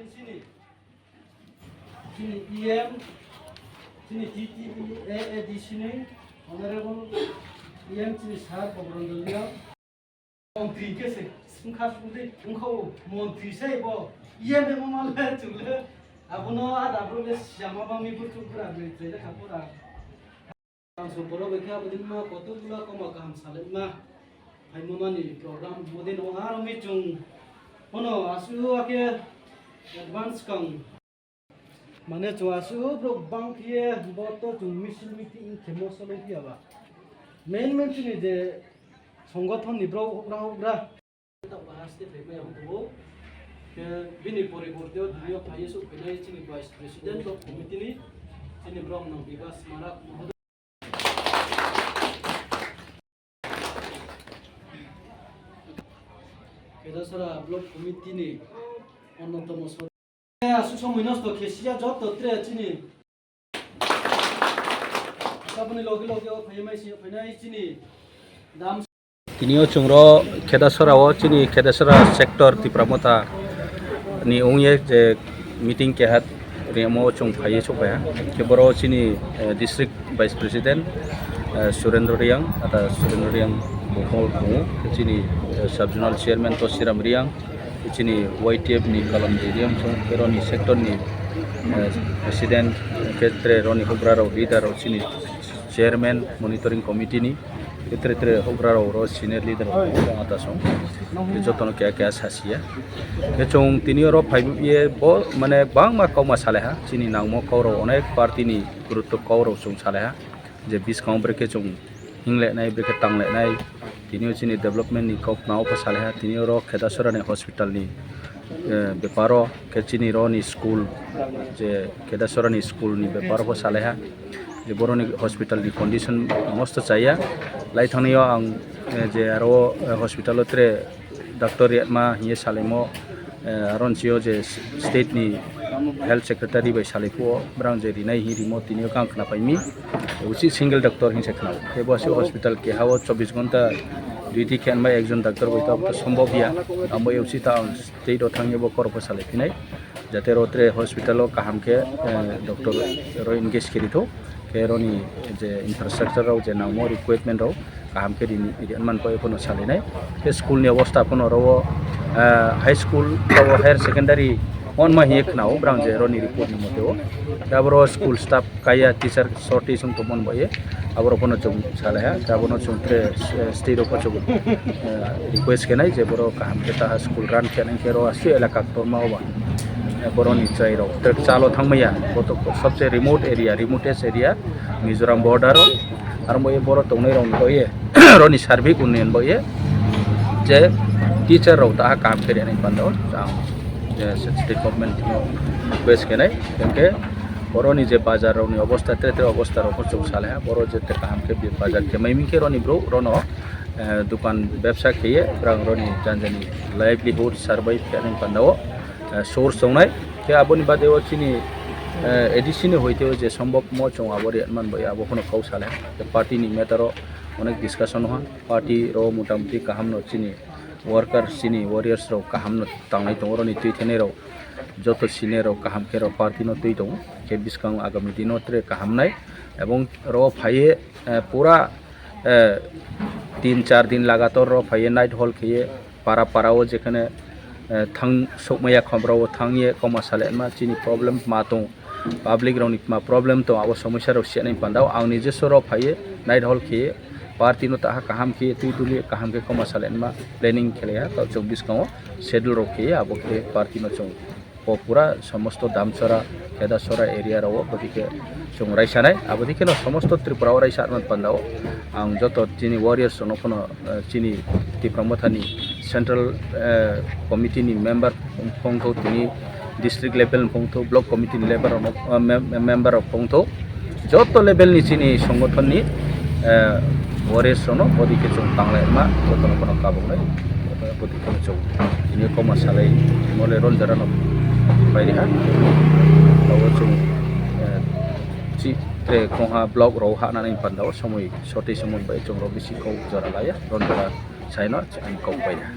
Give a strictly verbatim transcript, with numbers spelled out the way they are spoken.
Chini, chini E M, chini T T A A D C ni Honorable E M chini Sir Bobronjoli Rao. Montri khe se wngkha sungdi wngkha o montri se bo E M emo male chungle abono ada bro le siyama bangni burchuk bura bri tele kha pura. Ang soporo bai khe abodin ma kotor bula koma kaham salai ma phaima mani program bodin o aro meeting hono asu ake advance kang. Mane chwng aswk borok bang phiye bo to chwng misil meeting khe moso lwi phiya ba. Main main chini je songothon ni borok ugra ugra. Haste phaimaya hukumu. Khe bini poriborte o duniya phaiye sok phainai chini vice president block committee ni chini borok no Bibas Marak Mohoday. Khedasara block committee ni onnotomo sodosyo. Aswk somoi nosto khe siya joto tre chini. Taboni logi logi o phai mai si phainai chini dam. Tini o chwng ro Khedasora o chini Khedasora sector Tipra Motha ni wngye je meeting keha remo chwng phaiye chukbaiha. Khe boro chini, eh, district vice president, eh, Surendra Riang, ata Surendra Riang bokol tongo. Chini, eh, sub zonal chairman to Siram Riang. Chini Y T F ni Kalam Diriam song, khe roni sector ni, eh, president, khe tre roni houhgra rok, leader rok, chini chairman, monitoring committee ni, khe tre tre houhgra rok, ro senior leader rok, ata song, khe jotono keha keha sasiya. Khe chwng tini oro phai ye bo, mane, bangma kauma salaiha, chini nangmo kau rok, onek party ni gurutto kau rok chwng salaiha. Je bwskango brekhe chwng hinglainai, brekhe tanglainai, tini o chini development ni kok nao pha salaiha, tini oro Khedasora ni hospital ni, eh, beparo, khe chini ro ni school, je Khedasora ni school ni beparo pha salaiha, je boroni hospital ni condition mosto chaya, lai thangnaio ang, eh, je aro, eh, hospital o tre doctor riyatma hiye salaimo, eh, aron sio je state ni health secretary bai salai phuo, brang je rinai hi rimo tini o kang khna paimi, uchi single doctor hinse khna. Tebo aswk hospital keha o chobbish ghonta duty khe anbai ekjon doctor bai to abo to sombhob ya, amo uchi ta ang state o thangye bo korokbo salai phinai. Jate ro tre hospital o kaham khe, eh, doctor ro engage khe rithok, khe roni je infrastructure rok je nangmo requirement rok kaham khe rini, rini man pai phano salinai. Khe school ni obostha phano ro, eh, high school, ro higher secondary on ma hiye khna o brang je roni report ni mote o. Khe aboro school staff kaya teacher shortage wng tongmani bai ye, aborok phano chwng salaiha, khe abono chwng tre, eh, state rok phano chwng, eh, request khenai je borok kaham khe taha school run khenai khe ro aswk elaka ktorma oba, eh, boroni chwrai rok tre chalo thangmaya, boto sobse remote area, remotest area, Mizoram border o, aro bo ye borok tongnai rok bo ye, roni sarbik unnayan bo ye, je teacher rok taha kaham khe rwnai panda o, ang, eh, state government no request khenai, hwnkhe, boroni je bazar rokni obostha, tre tre obostha rokno chwng salaiha, borok je tre kaham khe bazar khe mai minkhe roni bro rono, eh, dukan bebsa kheye, borok roni janjani livelihood survive khe nang pandao, eh, source tongnai. Khe aboni bade o chini, eh, A D C ni hoite o je sombobmo chwng abo riyat man bai abo phano kok salaiha. Party ni matter o onek discussion ha, party ro motamuti kaham no chini worker chini warriors rok kaham no tanglai tongo, roni twi thenai rok joto senior rok kaham khe rok party no twi tongo, khe bwskango agami dino tere kaham nai, ebong ro phaiye, eh, pura, eh, tin char din lagator ro phaiye night hall kheye para para o jekhane, eh, thang sokmaya khomro o thangye koma sale ma chini problem ma tong. Public rokni ma problem tong, abo somosya rok siyanai panda o ang nijoswo rok phaiye night hall khe party no taha kaham khe twi tuli kaham khe koma salai ma planning khlaiya, to chwng bwskango schedule rok khe abo khe party no chwng o pura somosto Damchara, Khedasora area rok o bwtwi khe chwng raisanai, abo dikhe no somosto Tripura o raisa man panda o ang joto chini warriors rok no phano, eh, chini Tipra Motha ni central, eh, committee ni member phongthok tini district level ni phongthok, block committee ni level rok no, ah, mem-, member rok phongthok, joto level ni chini songothon ni, eh, warriors rok no bodi khe chwng tanglai ma, joto no bono kabuk nai, bodi khe chwng tini koma salai mole ron jora no pai reha, abo chwng, eh, chi tre khongha block rok ha nani panda o somoi sotwi somoi bai chwng rok bisi kok jora laiya, ron jora saino ang kok pai reha.